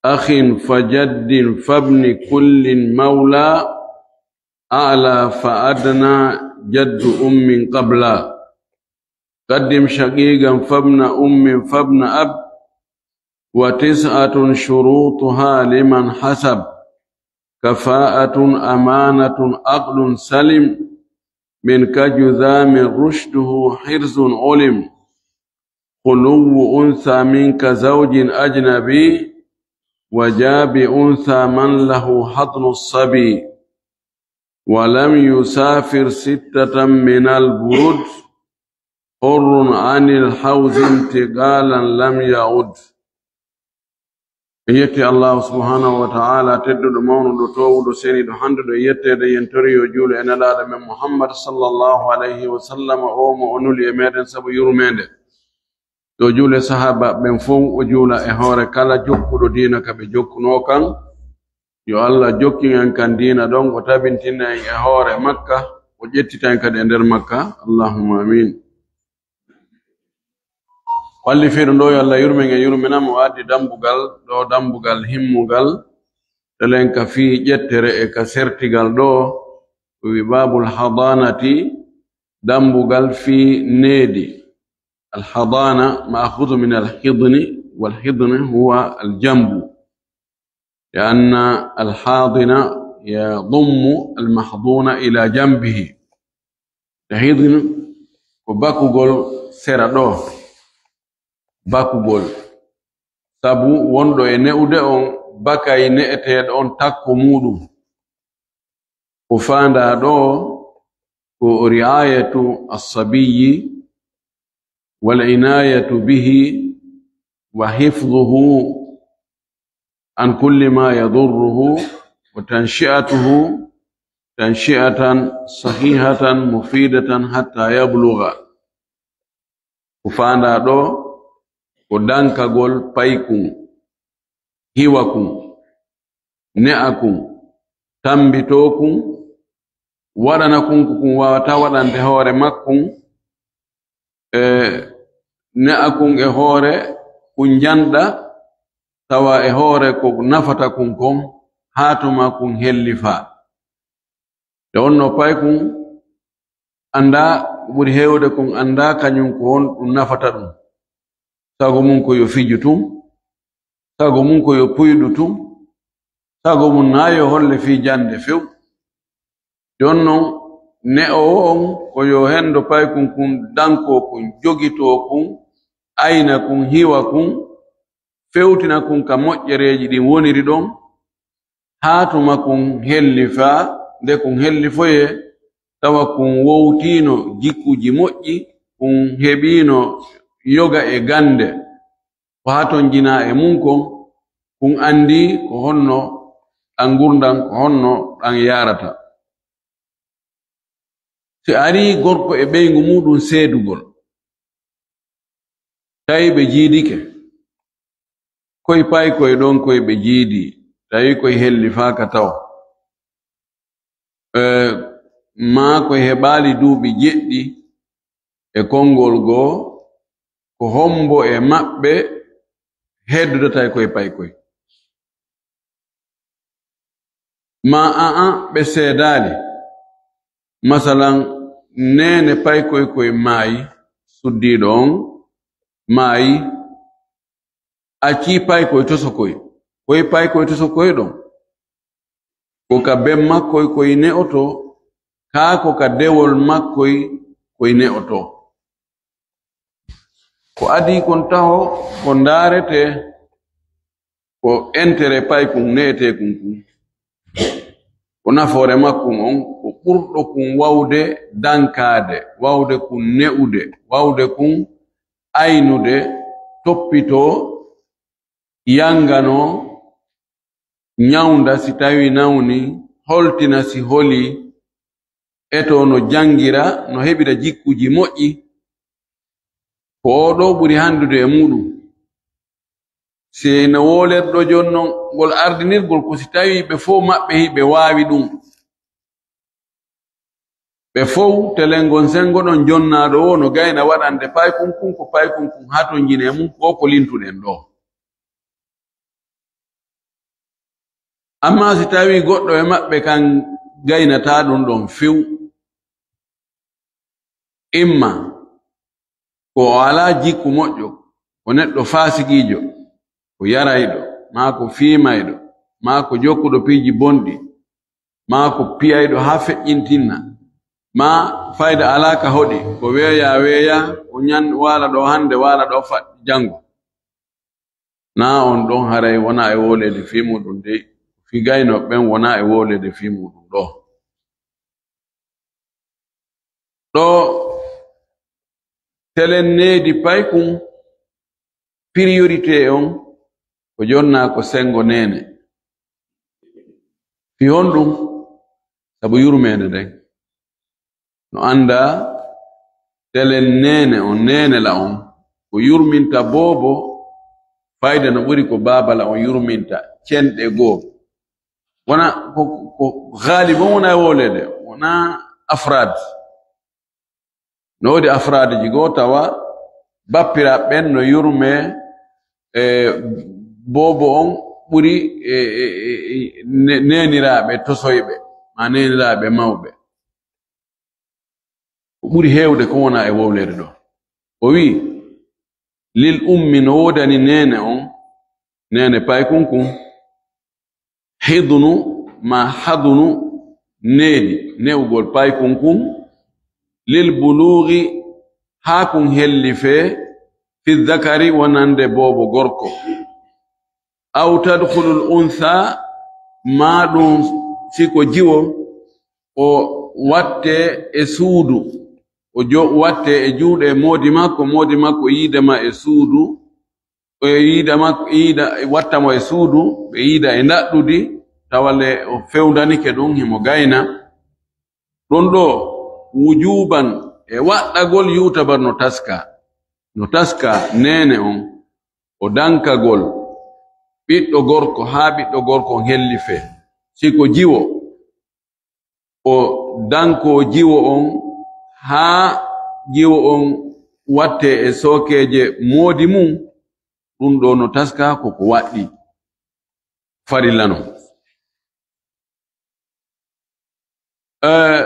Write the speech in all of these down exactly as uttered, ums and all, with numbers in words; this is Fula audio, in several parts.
أخ فجد فابن كل مولى، أعلى فأدنى جد أم قبلا. قدم شقيقا فابن أم فابن أب، وتسعة شروطها لمن حسب، كفاءة أمانة عقل سلم، منك جذام رشده حرز علم، خلو أنثى منك زوج أجنبي، وجاب أنثى من له حضن الصبي، ولم يسافر ستة من البرود، حر عن الحوز انتقالا لم يعد. En yetti Allahu subhanahu wa ta'ala, tedduɗo, mawnuɗo, toowuɗo, seniiɗo, handuɗo e yetteede. Yen tori yo juulu e nelaaɗo men Muhammad sallallahu alayhi wa sallam, o mo o nuli e meɗen sabu yurmeende. Yo juulu e sahaaba ɓen fow, o juula e hoore kala jokkuɗo diina ka ɓe jokkunoo kan. Yo Allah jokkin en kan diina ɗon, o tabintina en e hoore makka, o ƴettita en kadi e nder makka. Allahumma amin. Wallifiiɗo ɗo, yo Allah yurmen e yurminam, o addi dambugal ɗo, dambugal himmugal, telen ka fii ƴettere e ka sertigal ɗo, o wi babul hadanati, dambugal fii needi. Al hadana ma'khudhu min al hidni, wal hidni huwa al jambu. لأن الحاضن يضم المحضون إلى جنبه. Te hidin ko bakugol sera ɗo, bakugol. Sabu wonɗo e ne'ude on bakay ne'eteeɗo on takko muuɗum. Ko faandaa ɗo ko ri'ayatu as-sabiyyi wal inayatu bihi wa hifdhuhu an kulli ma yadurruhu wa tanshi'atuhu tanshi'atan sahihatan mufidatan hatta yablugha. Ko faandaa ɗo ko dankagol paykun, hiwakun, ne'akun, tambitokun, waɗanakun ko kun waawata waɗande hoore makkun, e ne'akun e hoore kun janɗa, tawa e hoore ko nafata kun kon, haa tuma kun hellifaa. Nde wonnoo paykun anndaa, ko ɓuri heewde kun anndaa kañun ko honɗum nafata ɗum. Sago mum ko yo fiju tun, sago mum ko yo puyɗu tun, sago mum naa yo holle fii jannde few. Jooni non, ne'oowo on ko yo henndo paykun kun dankoo kun, jogitoo kun, ayna kun, hiwa kun, fewtina kun ka moƴƴereeji ɗin woniri ɗon, haa tuma kun hellifaa, nde kun hellifoyee, tawa kun wowtiino jikkuuji moƴƴi, kun heɓiino yoga e gannde, ko haa ton jinaa e mun kon, kun anndii ko honno ɗan ngurndan, ko honno ɗan yaarata. Si arii gorko e ɓeyngu muuɗum seedugol, tawi ɓe jiidike, koy paykoy ɗon koy ɓe jiidi, tawi koy hellifaaka taw, e, maa koy heɓaali duuɓi jeɗɗi e konngol goo, ko hombo e maɓɓe heddodata e koy paykoy? Ma aa ɓe seedaali. Masalan, neene paykoy koy maayi, suddiiɗo on maayi, accii paykoy tosokoy. Koy paykoy tosokoy ɗon, ko ka ben makkoy koy ne'oto, kaa ko ka dewol makkoy koy ne'oto. Ko adii kon taho ko ndaaretee, ko entere paykun ne'eteekun kun, ko nafoore makkun on, ko ɓurɗo kun wawde dankaade, wawde kun ne'ude, wawde kun aynude, toppitoo, yanganoo, ñawnda si tawii nawni, holtina si holii, etoo no janngira, no heɓira jikkuuji moƴƴi. Ko oo ɗoo ɓuri hanndude e muuɗum. Si no woolerɗo jooni non, ngol ardinirgol ko si tawii ɓe fow maɓɓe hiɓe waawi ɗum. Ɓe fow telen ngon senngo ɗon jonnaaɗo woo no gayna waɗande paykun kun, ko paykun kun hatonjini e mum, ko ko lintuɗen ɗoo. Ammaa si tawii goɗɗo e maɓɓe kan gaynataa ɗum ɗon few, imma ko o alaa jikku moƴƴo, ko neɗɗo faasiqiijo, ko yarayɗo, maa ko fiimayɗo, maa ko jokkuɗo piiji bonɗi, maa ko piyayɗo haa feƴƴintinna, maa fayda alaa ka hoɗi, ko weeya weeya, o ñan waala ɗo hannde, waala ɗo fa-, janngo. Naa on ɗon haray wonaa e wooleede fii muuɗum dey, fii gaynooɓe ɓen wonaa e wooleede fii muuɗum ɗo. Ɗo telen needi paykun, priorité on ko jonnaa ko senngo neene. Fii honɗum? Sabu yurmeende nden. No anndaa telen neene on, neene la on, ko yurminta boobo, fayda no ɓuri ko baaba la on yurminta, cenɗe goo. Wona ko, ko, ko haalibon wona e wooleede, wona afraad. No woodi afraadiji goo tawa bappiraaɓe ɓen no yurme, e, boobo on ɓuri, e, e, e, ne-, neeniraaɓe tosoyɓe, maa neeniraaɓe mawɓe. Ko ɓuri heewde ko wona e wowleede ɗo. O wi'i, "Lil ummi no woodani neene on, neene paykun kun, hidunu ma hadunu needi, ne'ugol paykun kun, lil buluugi haa kun hellifee, fi zakari wonande boobo gorko." Aw tadkhulul untha, maa ɗum si ko jiwo, o watte e suudu, o jo-, watte e juuɗe moodi makko, moodi makko yiida ma e suudu, o yiida makko, yiida, watta mo e suudu, ɓe yiida e ndaɗɗudi, tawa le o fewndanike ɗum, himo gayna. Ɗum ɗo wujuban e waɗɗagol yutabar no taska, no taska neene on, o dankagol ɓiɗɗo gorko haa ɓiɗɗo gorko on hellife. Si ko jiwo, o danko jiwo on haa jiwo on watte e sookeeje moodi mum, ɗum ɗo no taska ko ko waɗɗi farilla non. Eh,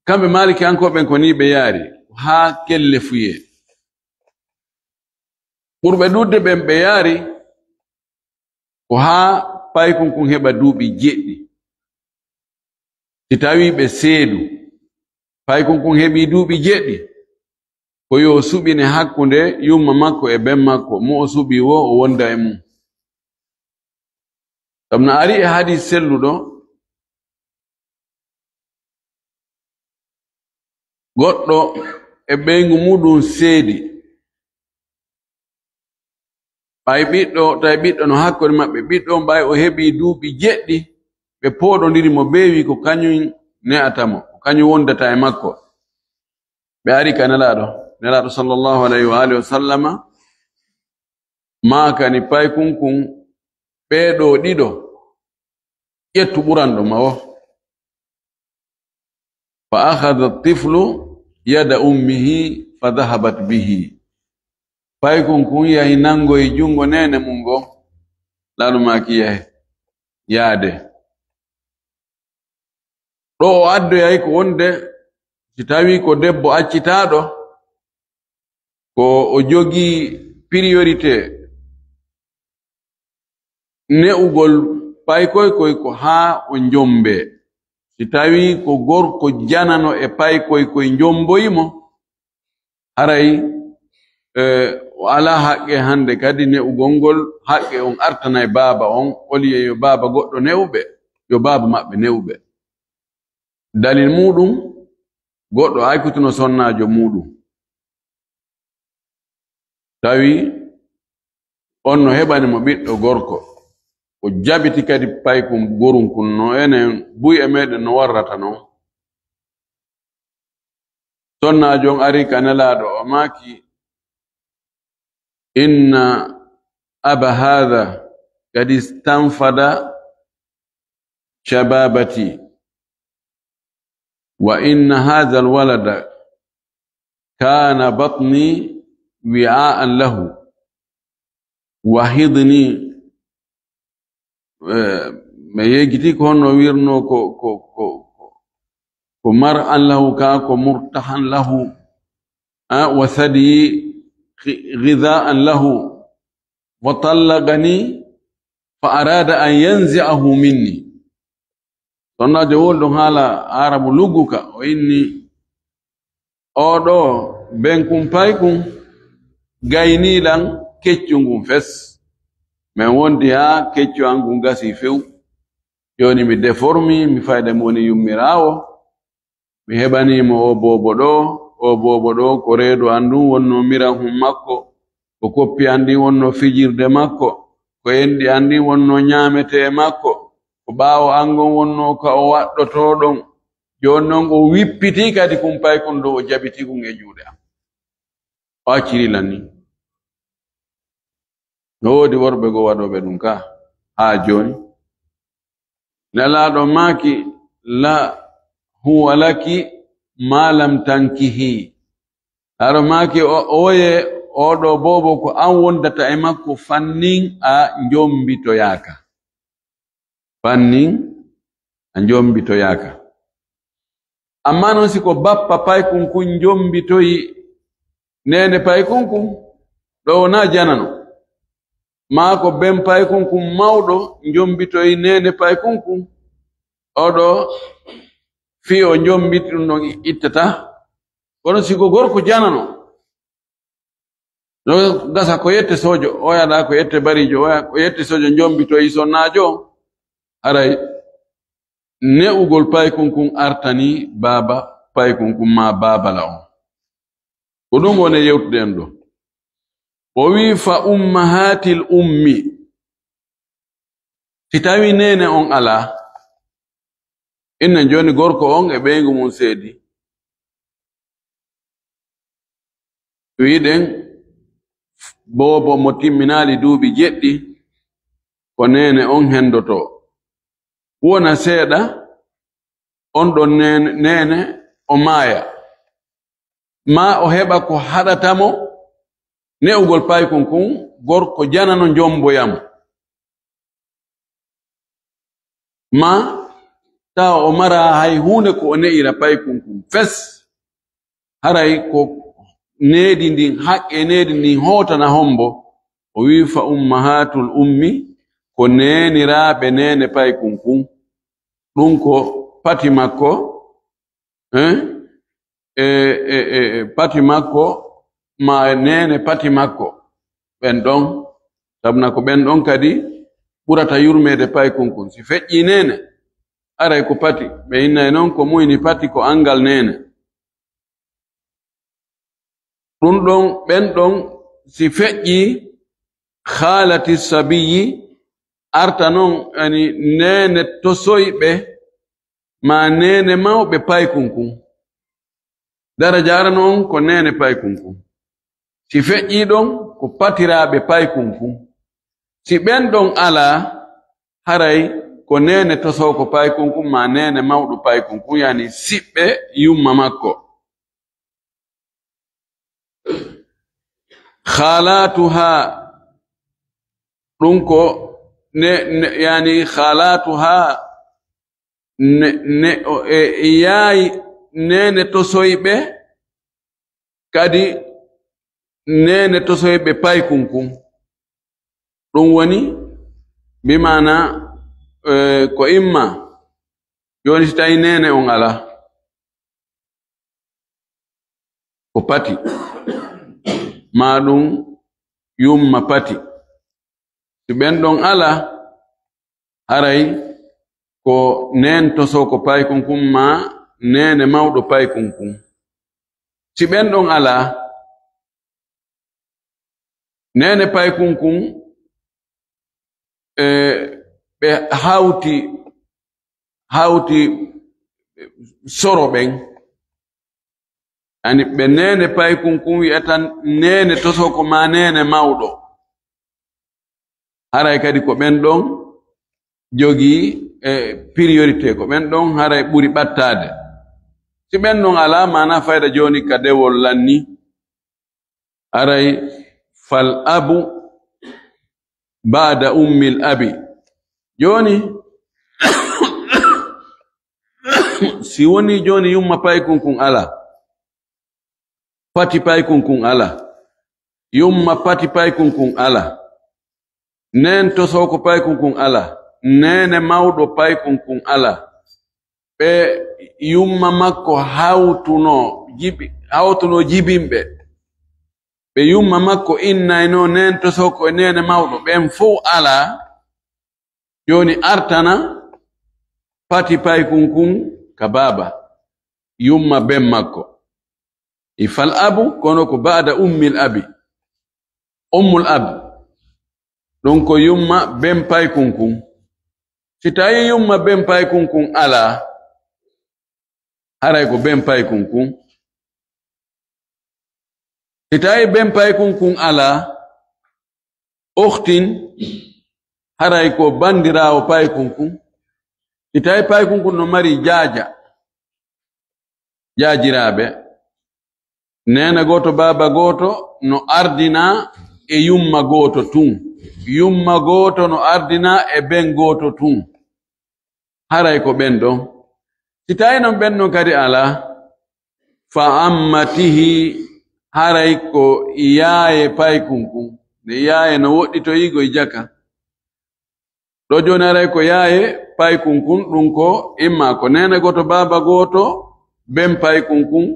kamɓe Malikiyankooɓe ɓen ko nii ɓe yaari, haa kellefuyee. Ɓurɓe ɗuuɗde ɓen ɓe yaari ko haa paykun kun heɓa duuɓi jeɗɗi. Si tawii ɓe seedu, paykun kun heɓii duuɓi jeɗɗi, ko yo o suɓine hakkunde yumma makko e ben makko, mo o suɓii woo o wonda e mum. Sabu no ari e hadiis selluɗo, goɗɗo e ɓeyngu muɗum seedi, ɓay ɓiɗɗo, tawi ɓiɗɗo no hakkunde maɓɓe, ɓiɗɗo on ɓay o heɓii duuɓi jeɗɗi, ɓe pooɗondiri mo beewi, ko kañum ne'ata mo, ko kañum wondata e makko. Ɓe ari ka Nelaaɗo, Nelaaɗo sallallahu alayhi wa alihi wa sallama, maakani paykun kun, ɓee ɗoo ɗiɗo, ƴettu ɓuranɗo ma o. Fa akhadha tiflu yada ummihi fa dhahabat bihi. Paykun kun yahi nangoyi junngo neene mun ngo, laalu maaki yahe, yaade. Ɗo o addoyay ko wonde, si tawii ko debbo accitaaɗo, ko o jogii priorité ne'ugol paykoy koy ko haa o njombee. Si tawii ko gorko janano e paykoy koy njomboyi mo, haray, eh, o alaa haqqe hannde kadi ne'ugol ngol, haqqe on artanay baaba on, oli yo baaba goɗɗo ne'uɓe, yo baaba maɓɓe ne'uɓe. Dalil muuɗum, goɗɗo aykutuno sonnaajo muuɗum. Tawi on no heɓani mo ɓiɗɗo gorko. O jabiti kadi paykun gorun kun no enen buy e meɗen no warrata non. Sonnaajo on ari ka Nelaaɗo, o maaki, "Inna aba haadha qad istanfada shababati, wa inna haadha alwalada kana batni wi'aan lahu, wa hidni, eh, Mi yeggiti ko honno wirno ko, ko, ko, ko, ko mar'an lahu ka, ko murtahan lahu, a, wa thadi ghi-, ghidha'an lahu, wa tallaqani fa arada an yanzi'ahu minni. Sonnaajo wol ɗon haala Aarabu lugguka, o inni, "Oo ɗoo benkun paykun gayniilan keccu ngun fes. Men wondi haa keccu an ngun gasi few. Jooni mi déformi, mi fayda mi woni yummiraawo. Mi heɓanii mo oo boobo ɗoo, oo boobo ɗoo ko reedu an ndun wonnoo mirahun makko, ko koppi an ɗin wonnoo fijirde makko, ko enɗi an ɗin wonnoo ñaametee e makko, ko ɓaawo an ngon wonnoo ka o waɗɗotoo ɗon." Jooni non o wippitii kadi kun paykun ɗoo, o jaɓitii kun e juuɗe an. O acciri lan nii. No woodi worɓe goo waɗooɓe ɗun ka haa jooni. Nelaaɗo maaki, "La, huwa laki ma lam tankihi." Nelaaɗo maaki, "O, oye, oo ɗoo boobo ko an wondata e makko fannin a njombitoyaaka." Fannin a njombitoyaaka. Ammaa non si ko bappa paykun kun njombitoyi neene paykun kun, ɗoo wonaa janano. Maa ko ben paykun kun mawɗo njombitoyi neene paykun kun, oo ɗoo fii o njombiti ɗun ɗon ittataa. Kono si ko gorko janano, no gasa ko yette soojo, oya ɗa ko yette bariijo, oya ko yette soojo njombitoyi sonnaajo, haray ne'ugol paykun kun artanii baaba paykun kun maa baabala on. Ko ɗun woni yewtude en ɗoo. O wi'i, "Fa ummahatil ummi." Si tawii neene on alaa, innen jooni gorko on e ɓeyngu mun seedi. Wi'uɗen boobo mo timminaali duuɓi jeɗɗi, ko neene on hendotoo. Wona seeɗa, on ɗon neene, neene o maaya. Maa o heɓa ko haɗata mo ne'ugol paykun kun, gorko janano njomboya mo. Maa tawa o maraa hay huunde ko o ne'ira paykun kun fes. Haray ko needi ndin, haqqee needi ndin hootana hombo? O wi'i, "Fa ummahatul ummi," ko neeniraaɓe neene paykun kun. Ɗun ko pati makko, eh? E, e, e, e, pati makko, maa neene pati makko. Ɓen ɗon, sabuna ko ɓen ɗon kadi ɓurata yurmeede paykun kun. Si feƴƴii neene, aray ko pati. Ɓe innay non ko muyni pati ko angal neene. Ɗun ɗon, ɓen ɗon, si feƴƴii, khaalati sabiyyi, arta non, yani, neene tosoyɓe, maa neene mawɓe paykun kun. Daraja arano on ko neene paykun kun. Si feƴƴii ɗon, ko patiraaɓe paykun kun. Si ɓen ɗon alaa, haray ko neene tosoowo paykun kun, maa neene mawɗo paykun kun, yani siɓɓe yumma makko. Khaalatuha, ɗun ko ne, ne, yani khaalatuha, ne, ne, o, e, e yaayi neene tosoyɓe, kadi neene tosoyɓe paykun kun. Ɗun woni, bi maana, e, ko imma, jooni si tawi neene on alaa, ko pati, maa ɗun yumma pati. Si ɓen ɗon alaa, haray ko neen tosoo ko paykun kun, maa neene mawɗo paykun kun. Si ɓen ɗon alaa, neene paykun kun, e, ɓe hawti, hawti soro ɓen. Ani ɓe neene paykun kun wi'ata neene tosoo ko maa neene mawɗo. Haray kadi ko ɓen ɗon jogii, e, priorité, ko ɓen ɗon haray ɓuri ɓattaade. Si ɓen ɗon alaa, maanaa fayda jooni ka dewol lanni. Haray fal abu ba'da ummil abi. Jooni, Si woni jooni yumma paykun kun ala, pati paykun kun ala, yumma pati paykun kun ala, neen tosooko paykun kun ala, neene mawɗo paykun kun ala, ɓe yumma makko hawtuno jibi-, hawtuno jibinɓe, ɓe yumma makko innaynoo neen tosooko e neene mawɗo, ɓen fow alaa, jooni artana pati paykun kun ka baaba, yumma ben makko. I fal abu, kono ko baada ummil abi, ummul abi. Ɗun ko yumma ben paykun kun. Si tawi yumma ben paykun kun alaa, haray ko ben paykun kun. Si tawi ben paykun kun alaa, ukhtin, haray ko bandiraawo paykun kun. Si tawi paykun kun no mari jaaja, jaajiraaɓe, neene gooto, baaba gooto no ardinaa e yumma gooto tun. Yumma gooto no ardinaa e ben gooto tun. Haray ko ɓen ɗon. Si tawi non ɓen ɗon kadi alaa, fa ammatihi, haray ko yaaye paykun kun. Nde yaaye no woɗɗitoyi go e jaka. Ɗo jooni haray ko yaaye paykun kun, ɗun ko imma ko neene gooto, baaba gooto, ben paykun kun,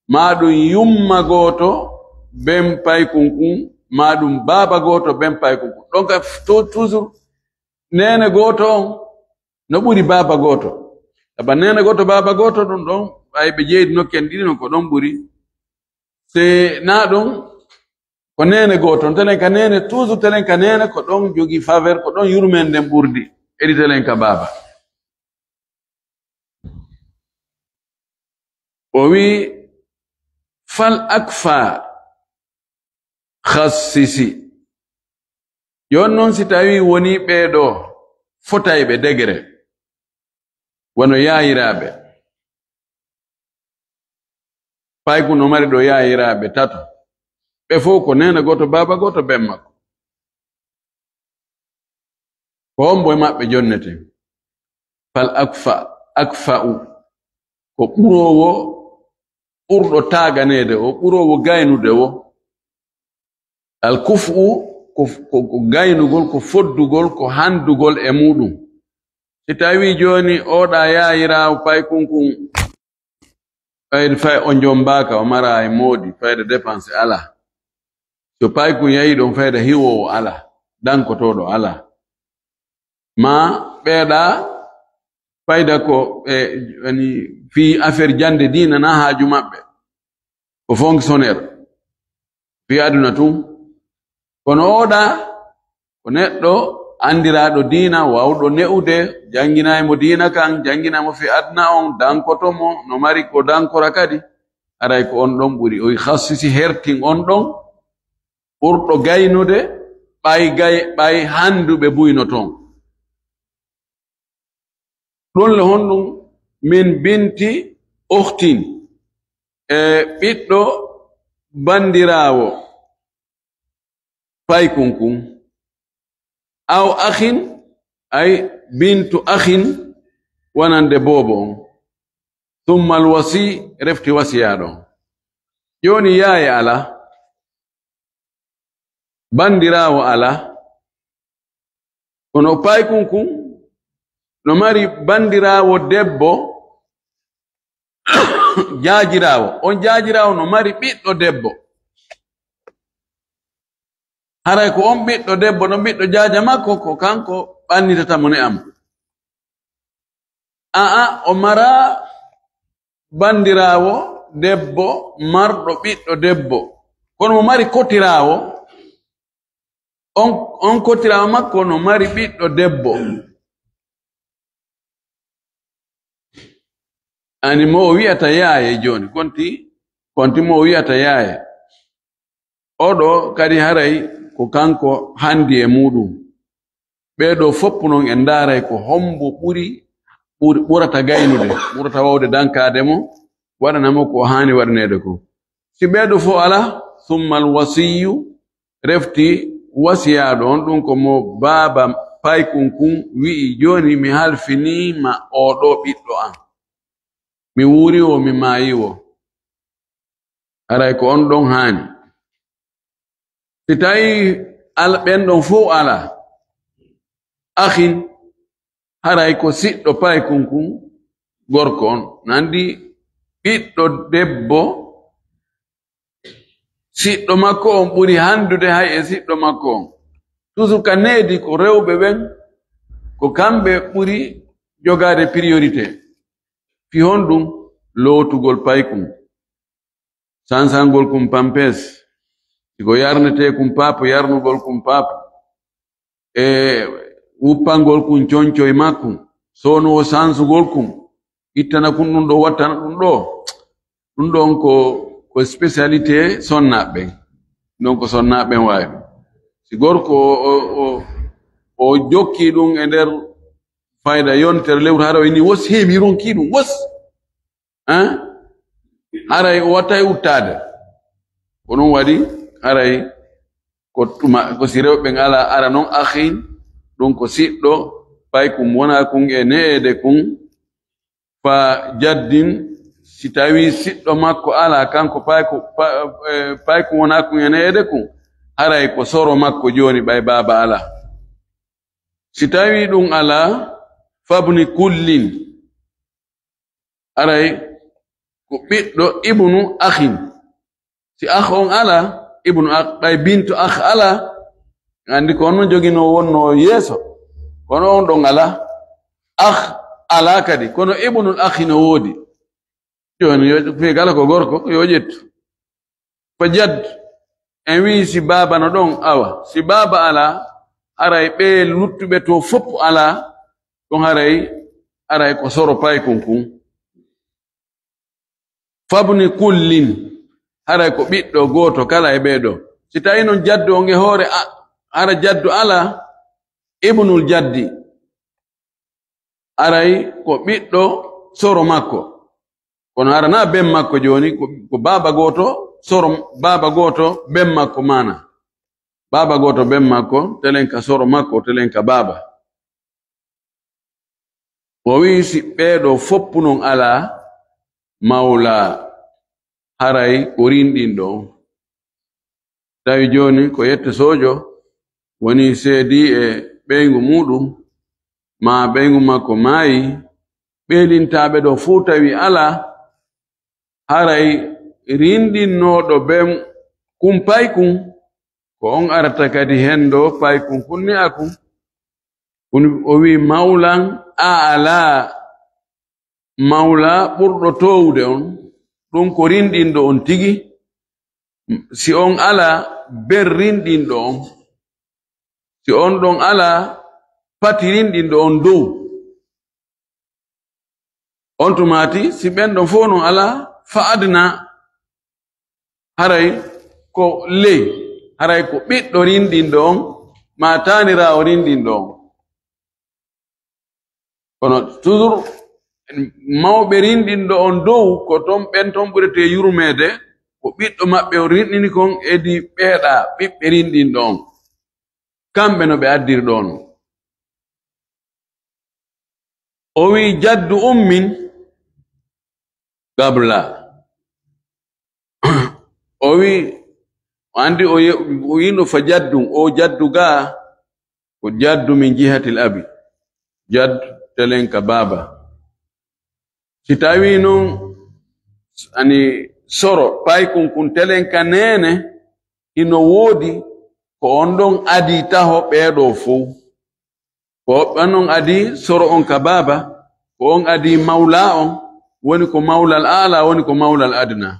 maa ɗun yumma gooto, ben paykun kun, maa ɗun baaba gooto, ben paykun kun. Ɗon ka tou-, toujours, neene gooto on no ɓuri baaba gooto. Saba neene gooto, baaba gooto, ɗun ɗon, ɓay ɓe jeydi nokken ɗiɗi non, ko ɗon ɓuri. Se naa ɗun, ko neene gooto, telen ka neene, toujours telen ka neene, ko ɗon jogii faveur, ko ɗon yurmeende nden ɓurdi, edi telen ka baaba. O wi'i, fal akfa khassisi. Jooni non, si tawii wonii ɓee ɗoo fotayɓe degere, wano yaayiraaɓe, paykun no mari ɗoo yaayiraaɓe tato, ɓe fow ko neene gooto, baaba gooto, ben makko. Ko hombo e maɓɓe jonnete? Fal akfa, akfa'u, ko ɓuroowo, ɓurɗo taaganeede o, ɓuroowo gaynude o. Al kuf'u, ko, ko, ko gaynugol, ko foddugol, ko handugol e muɗum. Si tawii jooni oɗa yaayiraawo paykun kun, fayde fay o jommbaaka, o maraa e moodi, fayde dépense alaa. So paykun yahii ɗon, fayde hiwoowo alaa, dankotooɗo alaa. Maa ɓeeɗa fayda ko ɓe, yani, fii affaire jannde diina na haaju maɓɓe. Ko fonctionnaire fii aduna tun. Kono oɗa ko neɗɗo anndiraaɗo diina, waawɗo ne'ude, jannginay mo diina kan, jannginay mo fii aduna on, dankoto mo, no mari ko dankora kadi. Haray ko on ɗon ɓuri. O khassisi, hertin on ɗon, ɓurɗo gaynude, ɓay gay-, ɓay handuɓe buy no ton. Ɗun le honɗun? Min binti ukhtin, e ɓiɗɗo bandiraawo paykun kun. Aw akhin, ay bintu akhin, wonande boobo on. Summa al wasi, refti wasiyaaɗo on. Jooni yaaye alaa, bandiraawo alaa, kono paykun kun no mari bandiraawo debbo, jaajiraawo. On jaajiraawo no mari ɓiɗɗo debbo. Haray ko on ɓiɗɗo debbo, no ɓiɗɗo jaaja makko, ko kanko ɓannitata mo ne'a mo. A'a, o maraa bandiraawo debbo marɗo ɓiɗɗo debbo, kono mo mari kotiraawo, on, on kotiraawo makko no mari ɓiɗɗo debbo. Ani mo o wi'ata yaaye jooni, konti, konti mo o wi'ata yaaye. Oɗo kadi haray ko kanko handi e muɗum. Ɓee ɗoo fof non en ndaaray ko hombo ɓuri, ɓuri, ɓurata gaynude, ɓurata waawde dankaade mo, waɗana mo ko haani waɗaneede ko. Si ɓee ɗoo fof alaa, summal wasiyyu, refti wasiyaaɗo on, ɗum ko mo baaba paykun kun wi'i, "Jooni mi halfinii ma oo ɗoo ɓiɗɗo an. Mi wuuri wo, mi maayi wo." Haray ko on ɗon haani. Si tawi al-, ɓen ɗon fow alaa, akhin, haray ko siɗɗo paykun kun gorko on. Nandi ɓiɗɗo debbo, siɗɗo makko on ɓuri handude hay e siɗɗo makko on. Toujours ka needi ko rewɓe ɓen, ko kamɓe ɓuri jogaade priorité. Fi honɗum? Lootugol paykun. Sansangol kun pampes, si ko yarnetee kun paapo, yarnugol kun paapo, e wuppangol kun concoy makkun, soono o sansugol kun, ittana kun ɗum ɗo, wattana ɗum ɗo. Ɗum ɗon ko, ko spécialité sonnaaɓe ɓen. Ɗum ɗon ko sonnaaɓe ɓen waawi ɗum. Si gorko o, o, o, o jokki ɗum e nder fayda yontere lewru, hara o ini wos heemi ronkii ɗum, wos. Hein? Haray o wattay uttaade. Ko ɗum waɗi, haray ko tuma, ko si rewɓe ɓen alaa, ara non akhin, ɗum ko siɗɗo, paykun wonaa kun e ne'eede kun, fa jaddin, si tawii siɗɗo makko alaa, kanko payku, pa-, eh, paykun wonaa kun e ne'eede kun, haray ko soro makko jooni, ɓay baaba alaa. Si tawii ɗum alaa, fabni kullin, haray ko ɓiɗɗo ibnu akhin. Si akh on alaa, ibnu akh, ɓay bintu akh alaa, anndi ko on non joginoo wonnoo yeeso, kono on ɗon alaa. Akh alaa kadi, kono ibnul akhi no woodi. Jooni yo, fii kala ko gorko, yo ƴettu. Fa jadd, en wi'i si baaba no ɗon, awa, si baaba alaa, haray ɓe luttuɓe to fof alaa, ɗum haray, haray ko soro paykun kun. Fabni kullin, haray ko ɓiɗɗo gooto kala e ɓee ɗoo. Si tawi non jaddu on e hoore, a-, hara jaddu alaa, ibnul jaddi, haray ko ɓiɗɗo soro makko. Kono hara na ben makko jooni, ko, ko baaba gooto, soro baaba gooto, ben makko maana. Baaba gooto, ben makko, telen ka soro makko, telen ka baaba. O wi'i, si ɓee ɗoo foppu non alaa mawla, haray ko rinɗinɗo on. Tawi jooni ko yette soojo woni seedii e ɓeyngu muuɗum, maa ɓeyngu makko maayi, ɓeelintaaɓe ɗoo fuu tawi alaa, haray rinɗinnooɗo ben kun paykun, ko on arata kadi hen ɗoo paykun kun ni'akun. Kun o wi'i, mawlan, a alaa mawla ɓurɗo toowude on, ɗum ko rinɗinɗo on tigi. Si on alaa, ber rinɗinɗo on. Si on ɗon alaa, pati rinɗinɗo on dow. On tumaati, si ɓen ɗon fof non alaa, fa adna, haray ko ley, haray ko ɓiɗɗo rinɗinɗo on, maa taaniraawo rinɗinɗo on. Kono toujours, mawɓe rinɗinɗo on dow, ko ton, ɓen ton ɓuretee yurmeede, ko ɓiɗɗo maɓɓe on rinɗini kon, edi ɓeeɗa ɓiɓɓe rinɗinɗo on. Kamɓe no ɓe addiri ɗon. O wi'i, jaddu ummin qabla. O wi'i, o anndi o ye-, o wi'no fa jaddun, o jaddu gaa, ko jaddu min jihatil abi. Jaddu telen ka baaba. Si tawii non, ani soro, paykun kun telen ka neene, hino woodi ko on ɗon adii taho ɓee ɗoo fow. Ko on ɗon adii soro on ka baaba, ko on adii mawla on, woni ko mawlal aala, woni ko mawlal adna.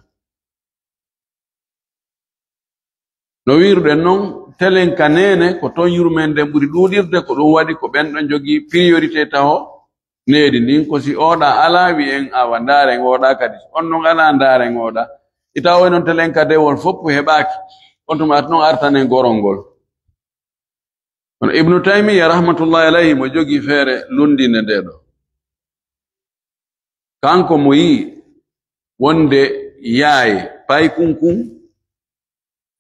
No wi'ruɗen non, telen ka neene, ko ton yurmeende nden ɓuri ɗuuɗirde, ko ɗum waɗi ko ɓen ɗon jogii priorité taho needi ndin. Ko si oɗa alaa, wi'en awa ndaaren oɗa kadi. On non alaa, ndaaren oɗa. Ita o non telen ka dewol fof heɓaaki. On tuma non artanen gorol ngol. Kono Ibnu Taymiya rahmatullahi alayhi mo jogii feere lunndinde ndee ɗoo. Kanko mo yi'i wonde yaaye paykun kun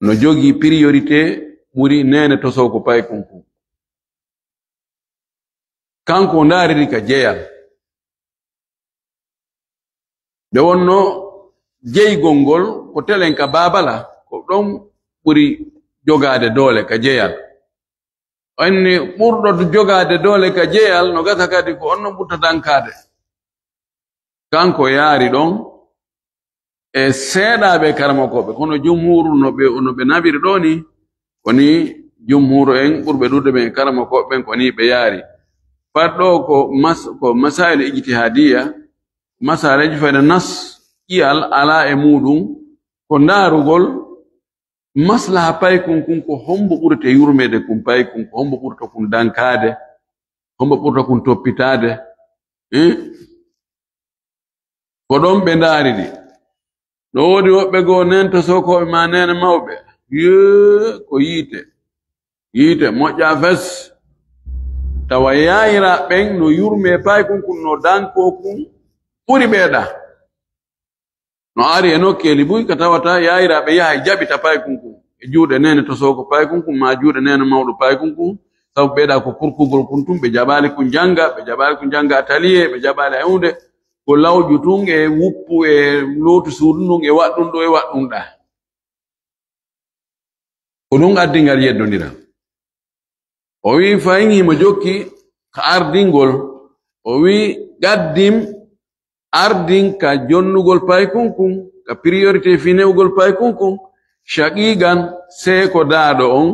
no jogii priorité ɓuri neene tosoo ko paykun kun. Kanko o ndaariri ka jeyal. Nde wonno jeygol ngol ko telen ka baabala, ko ɗon ɓuri jogaade doole ka jeyal. Anni ɓurɗo jogaade doole ka jeyal, no gasa kadi ko on no ɓurta dankaade. Kanko yaari ɗon e seeɗaaɓe karamokooɓe, kono jumhuuru no ɓe, no ɓe naɓiri ɗoo ni, ko ni jumhuuru en ɓurɓe ɗuuɗude ɓen e karamokooɓe ɓen, ko ni ɓe yaari. Fat ɗoo ko mas-, ko masaa'il ijtihaadiyya, mas'aleeji fayde nas, ƴi'al alaa e muuɗum, ko ndaarugol maslaha paykun kun, ko hombo ɓurata yurmeede kun paykun, ko hombo ɓurata kun dankaade, hombo ɓurata kun toppitaade. Eh? Ko ɗon ɓe ndaariri. No woodi woɓɓe goo neen to sokooɓe maa neene mawɓe. Yee, ko yiite. Yiite moƴƴa fes. Tawa yaayiraaɓe ɓen no yurmee paykun kun, no dankoo kun ɓuri ɓeeɗa. No ari e nokkeeli buy ka tawata yaayiraaɓe yaha e jaɓita paykun kun e juuɗe neene to sooko paykun kun, maa juuɗe neene mawɗo paykun kun, sabu ɓeeɗa ko kurkugol kun tun, ɓe jaɓaali kun jannga, ɓe jaɓaali kun jannga ataliye, ɓe jaɓaali e huunde, ko lawƴu tun e wuppu e lootu suudu ndun e waɗɗun ɗo e waɗɗun ɗa. Ko ɗun addi ngal yeddondiral. O wi'i fahin himo jokki ka ardingol. O wi'i gaddim ardin ka jonnugol paykun kun, ka priorité fii ne'ugol paykun kun, shaqiqan seeko daaɗo on,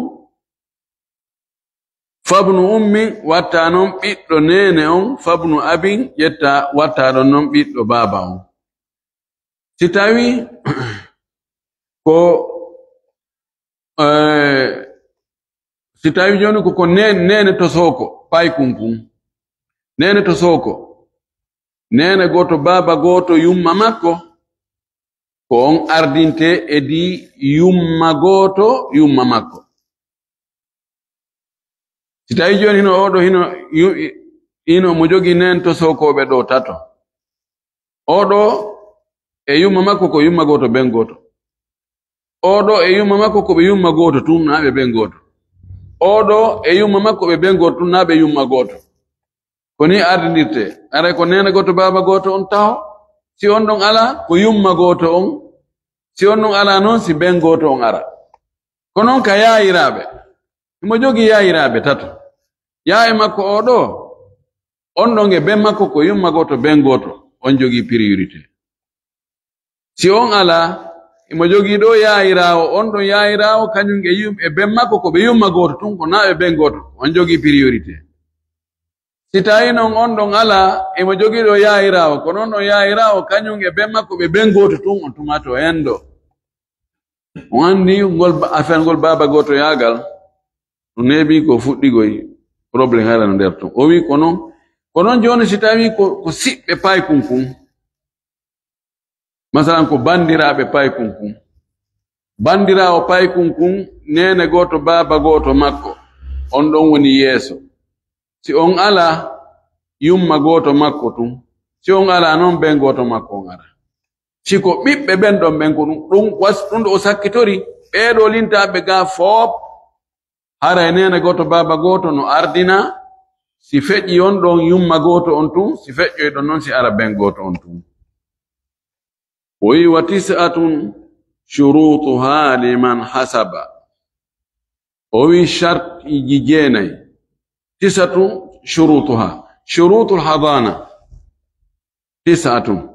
fabnu ummi watta non ɓiɗɗo neene on, fabnu abin ƴetta watta ɗon non ɓiɗɗo baaba on. Si tawi ko, eh, si tawi jooni ko, ko ne-, neene to sooko paykun kun. Neene to sooko. Neene gooto, baaba gooto, yumma makko. Ko on ardinte e di yumma gooto, yumma makko. Si tawi jooni hino oɗo hino yu-, hino mo jogii neen to sookooɓe ɗo tato. Oɗo e yumma makko ko yumma gooto, ben gooto. Oɗo e yumma makko ko ɓe yumma gooto tun, naa ɓe ben gooto. Oɗo e yumma makko ɓe ben gooto tun, naa ɓe yumma gooto. Ko ni ardindirte. Aray ko neene gooto, baaba gooto on taho. Si on ɗon alaa, ko yumma gooto on. Si on ɗon alaa non, si ben gooto on ara. Ko non ka yaayiraaɓe. Himo jogii yaayiraaɓe tato. Yaaye makko oo ɗoo, on ɗon e ben makko ko yumma gooto, ben gooto. On jogii priorité. Si on alaa, himo jogii ɗoo yaayiraawo, on ɗon yaayiraawo, kañum e yum-, e ben makko ko ɓe yumma gooto tun, ko naa ɓe ben gooto. On jogii priorité. Si tawi non on ɗon alaa, himo jogii ɗoo yaayiraawo, kono on ɗon yaayiraawo, kañum e ben makko ɓe ben gooto tun, on tuma to en ɗoo. On anndi ngol ba-, affaire ngol baaba gooto yaagal, no neeɓi ko fuɗɗigoy, problème hara no nder ton. O wi ko non, ko non jooni si tawi ko, ko siɓɓe paykun kun, masalan ko banndiraaɓe paykun kun. Banndiraawo paykun kun, neene gooto, baaba gooto makko, on ɗon woni yeeso. Si on alaa, yumma gooto makko tun. Si on alaa non, ben gooto makko on ara. Si ko ɓiɓɓe ɓen ɗon ɓen ko ɗum, ɗum was-, ɗum ɗo o sakkitori, ɓee ɗoo lintaaɓe gaa foop, haray neene gooto, baaba gooto no ardina, si feƴƴi on ɗon yumma gooto on tun, si feƴƴoy ɗon non si ara ben gooto on tun. O wi'i, "Wa tis'atun shurutuha liman hasaba." O wi'i, shartiji jeenay. Tis'atun shurutuha. Shurutul hadana. Tis'atun.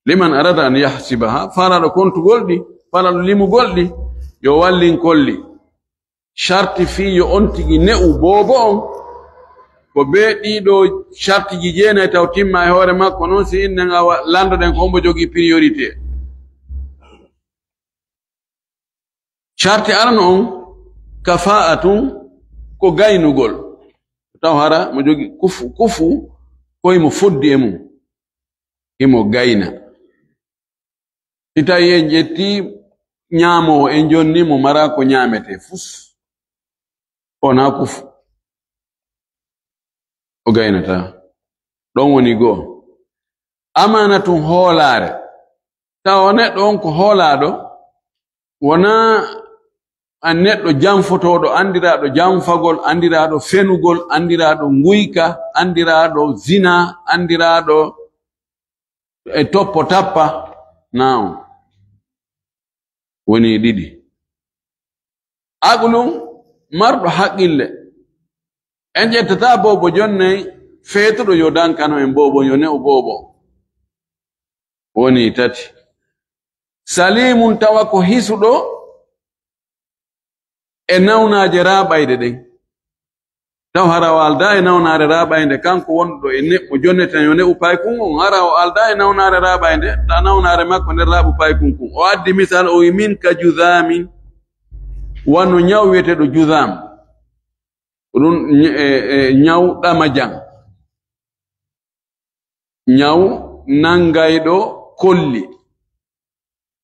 Liman arada an yahsibaha. Faalaaɗo kontugol ɗi, faalaaɗo limugol ɗi, yo wallin kolli. Sharti fii yo on tigi ne'u boobo on, ko bee ɗii ɗoo shartiji jeenay taw timma e hoore makko, non si innen awa landoɗen ko hombo jogii priorité. Sharti arano on, kafaa'atun, ko gaynugol. Taw hara mo jogii kufu, kufu ko himo foddi e mum, himo gayna. Si tawi en ƴetti ñaamoowo, en jonni mo mara ko ñaametee fus, o na kufu, o gaynata. Ɗon woni goo. Amaana tun hoolaare. Tawa neɗɗo on ko hoolaaɗo, wonaa an neɗɗo janfotooɗo, anndiraaɗo janfagol, anndiraaɗo fenugol, anndiraaɗo nguyka, anndiraaɗo zina, anndiraaɗo e toppo tappa, na on woni ɗiɗi. Aqlun, marɗo haqqille. En ƴettataa boobo jonney feetuɗo yo dankano en boobo, yo ne'u boobo. Woni tati. Salimun, tawa ko hisuɗo e nawnaaje raaɓayɗe ɗen. Taw hara o aldaa e nawnaare raaɓaynde, kanko wonɗo e ne'u, mo jonneten yo ne'u paykun on, hara o aldaa e nawnaare raaɓaynde, ta nawnaare makko nder laaɓu paykun kun. O addi misal, o wi, "Min ka judaamin," wano ñaw wiyeteeɗo judaam. Ko ɗun ñ-, e, e, ñaw ɗamajan. Ñaw nanngayɗo kolli.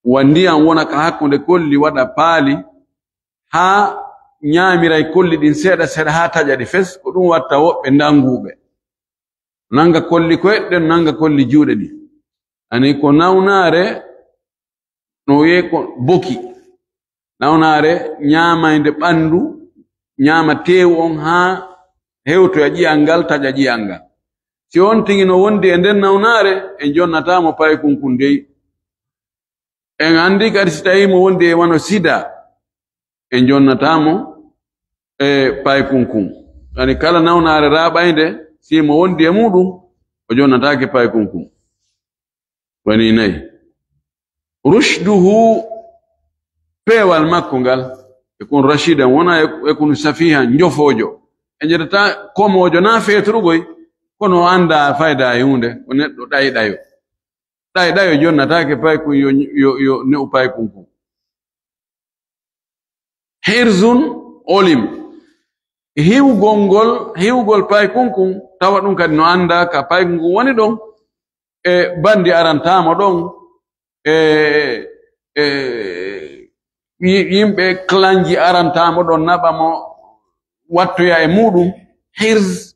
Wa ndiyam wona ka hakkunde kolli, waɗa paali, haa ñaamiray kolli ɗin seeɗa seeɗa, haa taƴa ɗi fes. Ko ɗun watta woɓɓe ndannguɓe. Nannga kolli koyɗe ɗen, nannga kolli juuɗe ɗin. Ani ko nawnaare, no wi'ee ko boki. Nawnaare ñaamaynde ɓanndu, ñaama teewu on haa hewtoya ƴi'al ngal, taƴa ƴi'al ngal. Si on tigi no wondi e nden nawnaare, en jonnataa mo paykun kun dey. En anndi kadi si tawii mo wondi e wano sida, en jonnataa mo e paykun kun. Yani kala nawnaare raaɓaynde, si mo wondi e muɗum, o jonnataake paykun kun. Woni nayi. Rushduhu, peewal makko ngal, e kun rashidan, wona e, e kun safihan, njofoojo. E ƴettataa komoojo naa feetorugol, kono o anndaa fayda e huunde, ko neɗɗo ɗayɗayo. Ɗayɗayo jonnataake paykun, yo, yo, yo ne'u paykun kun. Hirzun olim. Hiwgol ngol, hiwgol paykun kun, tawa ɗun kadi no anndaa ka paykun kun woni ɗon, e bandi arantaamo ɗon, e, e, yi-, yimɓe klanji arantaamo ɗon naɓa mo wattoya e muɗum. Hirz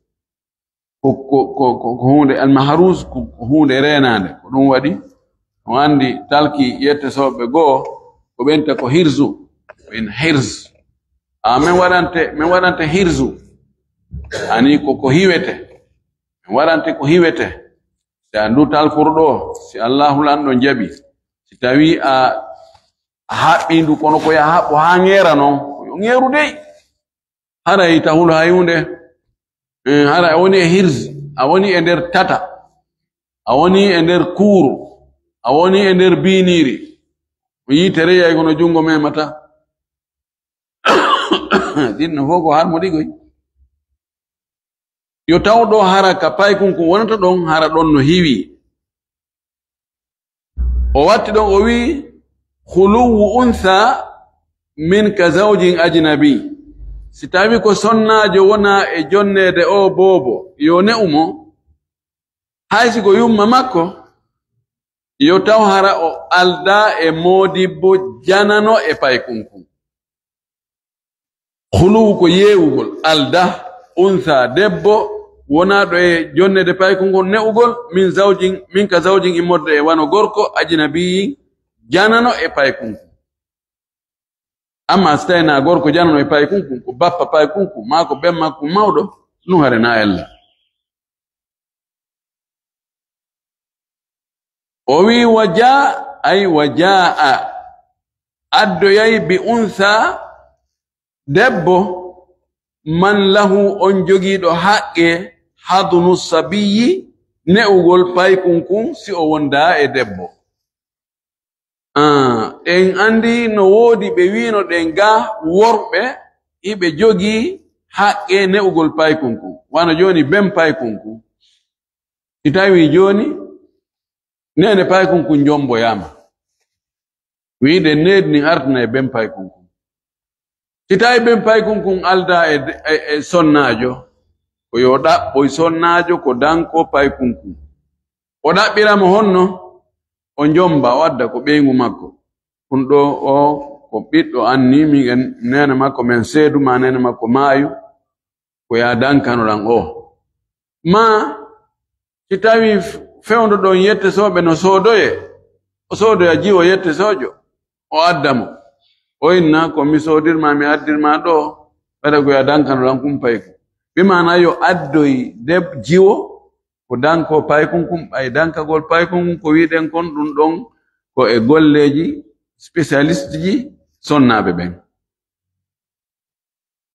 ko, ko, ko, ko, ko huunde almaharuz, ko, ko huunde reenaande. Ko ɗum waɗi, on anndi talki yettesooɓe goo, ko ɓenta ko hirzu, en hirz. A, min waɗante, min waɗante hirzu. Ani ko, ko hiwete. Min waɗante ko hiwete. Si a ndu talkuru ɗo, si Allaahu lanɗo jaɓi, si tawi a, a haɓɓi ndu, kono ko ya haɓɓo haa ŋeera non, ko yo ŋeeru dey. Haray tahul hay huunde. Eh, haray a woni e hirzi, a woni e nder tata, a woni e nder kuuru, a woni e nder biiniiri. Ko yitere yahi kono junngo memata. Ɗin no fof ko harmo ɗigoy. Yo taw ɗo hara ka paykun kun wonata ɗon, hara ɗon no hiwi. O watti ɗon, o wi'i, "Khuluwu untha min ka zawjin ajnabi." Si tawi ko sonnaajo wona e jonneede o boobo, yo ne'u mo. Hay si ko yumma makko, yo taw hara o aldaa e moodibbo janano e paykun kun. Khuluwu ko yeewugol, alda, untha, debbo, wonaaɗo e jonneede paykun kun ne'ugol, min zawjin, min ka zawjin immorde e wano gorko, ajnabiyin, janano e paykun kun. Amma si tawii na gorko janano e paykun kun, ko bappa paykun kun, maa ko ben makko mawɗo, ɗun hare na ella. O wi'i, "Wa jaa, ay wa jaa, addoyay bi untha, debbo, man lahu, on jogiiɗo haqqe, hadnu sabiyyi, ne'ugol paykun kun si o wondaa e debbo." Ah, en anndi no woodi ɓe wi'ino ɗen ga worɓe, iɓe jogii haqqe ne'ugol paykun kun. Wano jooni ben paykun kun. Si tawi jooni, neene paykun kun jomboyaama. Wi'ude needi ndin artana e ben paykun kun. Si tawi ben paykun kun aldaa e, e, e sonnaajo, ko yo ɗaɓɓoy sonnaajo ko danko paykun kun. O ɗaɓɓira mo honno? O jomba, o adda ko ɓeyngu makko. Kun ɗo o ko ɓiɗɗo an ni, min en neene makko men seedu, ma neene makko maayu, ko ya dankano ɗan o. Ma si tawi f-, fewndo ɗon yettesooɓe no soodoye, o soodoya jiwo yettesoojo, o adda mo. O inna ko mi soodirma, mi addirma ɗo, ɓeɗa ko ya dankano lan kun payku. Bi maana yo addoy deb jiwo, ko danko paykun kun, ɓay dankagol paykun kun, ko wiɗen kon ɗun ɗon, ko e golleji spécialiste ji sonnaaɓe ɓen.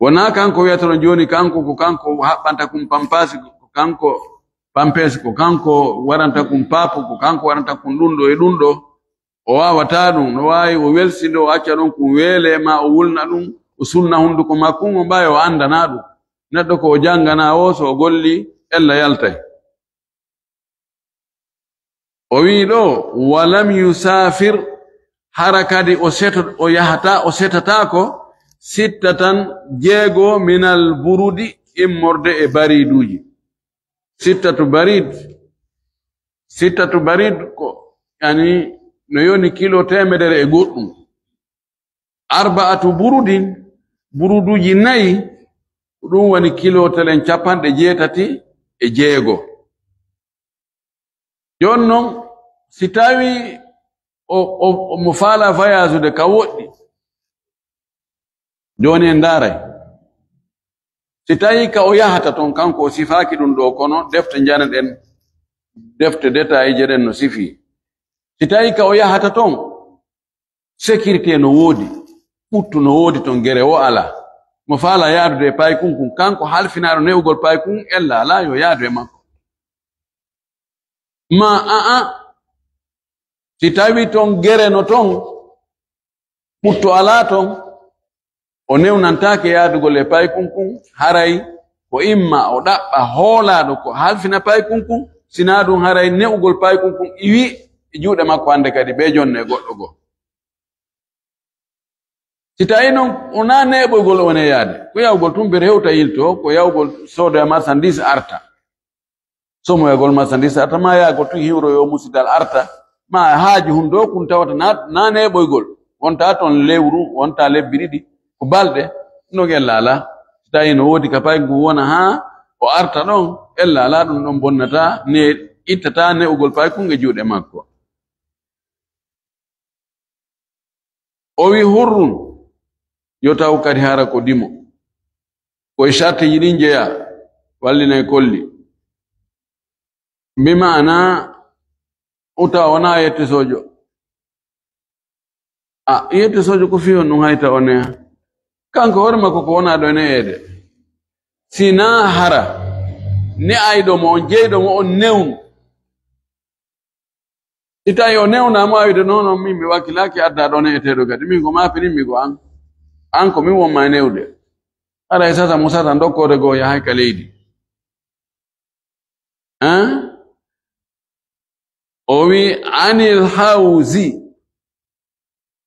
Wonaa kanko wiyata ɗon jooni, kanko ko kanko haɓɓanta kun pampasi, ko kanko pampesi, ko kanko waɗanta kun papo, ko kanko waɗanta kun ɗun ɗo e ɗun ɗo. O waawataa ɗun, no waawi o welsindo, o acca ɗon kun weele, ma o wulna ɗun, o sunna hunduko makkun, o mbaawi o andanaa ɗun. Neɗɗo ko o janganaa o, so o golli, ella yaltay. O wi'i ɗo, "Walam yusafir," hara kadi o seto-, o yahata, o setataako, "sittatan," jeego, "minal burudi," immorde e bariduuji. Sittatu barid, sittatu barid ko, yani, no yoni kilo teemedere e goɗɗum. Arba'atu burudin, buruduuji nayi, ko ɗum woni kilo telen capanɗe jeetati e jeego. Jooni non, si tawi o, o, o mo faala voyage-ude ka woɗɗi, jooni en ndaaray. Si tawi ka o yahata ton, kanko o sifaaki ɗum ɗo, kono defte njanaɗen, defte détaillé ɗen no sifii. Si tawi ka o yahata ton, sécurité no woodi, ɓuttu no woodi ton, gere o alaa. Mo faala yaadude e paykun kun, kanko halfinaaɗo ne'ugol paykun, ella alaa yo yaadu e makko. Ma a'a, si tawi ton gere no ton, ɓuttu alaa ton, o newnantaake yaadugol e paykun kun, haray ko imma o ɗaɓɓa hoolaaɗo ko halfina paykun kun, sinaa ɗum haray ne'ugol paykun kun iwi e juuɗe makko hannde kadi ɓe jonne goɗɗo goo. Si tawi non wonaa neeɓoygol o woni e yaade, ko yahugol tun ber hewta yilto, ko yahugol soodoya marchandise arta. Somoyagol marchandise arta, ma yahugol tun hiwroyo musidal arta, ma haaji hundo kun tawata na, na neeɓoygol. Wonta ton lewru, wonta lebbi ɗiɗi, ko balɗe, no ella alaa. Si tawi no woodi ka paykun kun wona haa o arta ɗon, ella alaa ɗum ɗon bonnata, ne ittata ne'ugol paykun e juuɗe makko. O wi hurrun, yo taw kadi hara ko dimo. Ko e sartiji ɗin jeyaa, wallinay kolli. Bi maana, uta wona yette sojo. A, yette sojo ko fii honɗum hayta o neha? Kanko hoore makko ko wona ɗo ne'eede. Sina hara, ne'ayɗo mo on, jeyɗo mo on newnu. Si tawi o newnaama, o wi'ata, "Non, non, min mi wakkilaaki adda ɗo ne'eteeɗo kadi. Min ko maa pinin mi ko an. An ko min won maa newde." Haray sasa mo sasa dokkoode goo yahay ka leydi. Hein? O wi, "Anil hawzi